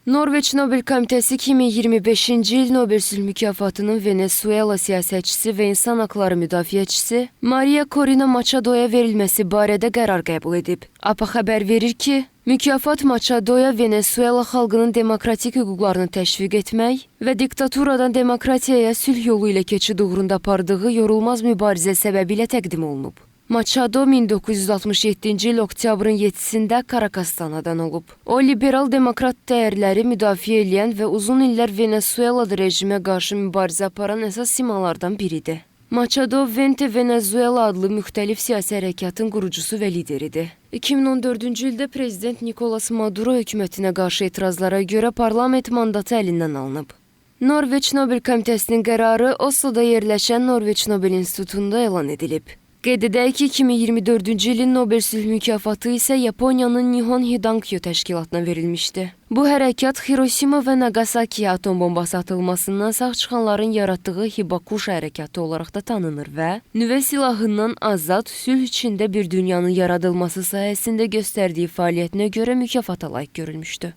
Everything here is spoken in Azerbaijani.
Norveç Nobel Komitəsi 2025-ci il Nobel sülh mükafatının Venesuela siyasətçisi və insan haqları müdafiəçisi Maria Corina Machadoya verilməsi barədə qərar qəbul edib. APA xəbər verir ki, mükafat Machadoya Venesuela xalqının demokratik hüquqlarını təşviq etmək və diktaturadan demokratiyaya sülh yolu ilə keçid uğrunda apardığı yorulmaz mübarizə səbəbilə təqdim olunub. Maçado 1967-ci il oktyabrın 7-sində Karakasda anadan olub. O, liberal demokrat dəyərləri müdafiə eləyən və uzun illər Venesuelada rejimə qarşı mübarizə aparan əsas simalardan biridir. Maçado Vente Venezuela adlı müxtəlif siyasi hərəkatın qurucusu və lideridir. 2014-cü ildə prezident Nikolas Maduro hökumətinə qarşı etirazlara görə parlament mandatı əlindən alınıb. Norveç Nobel Komitəsinin qərarı Osloda yerləşən Norveç Nobel İnstitutunda elan edilib. Qeyd edək ki, 2024-cü ilin Nobel sülh mükafatı isə Yaponiyanın Nihon Hidankyo təşkilatına verilmişdi. Bu hərəkat Xirosima və Nagasakiyə atom bombası atılmasından sağ çıxanların yaratdığı Hibakusha hərəkatı olaraq da tanınır və nüvə silahından azad, sülh içində bir dünyanın yaradılması sahəsində göstərdiyi fəaliyyətinə görə mükafata layiq görülmüşdü.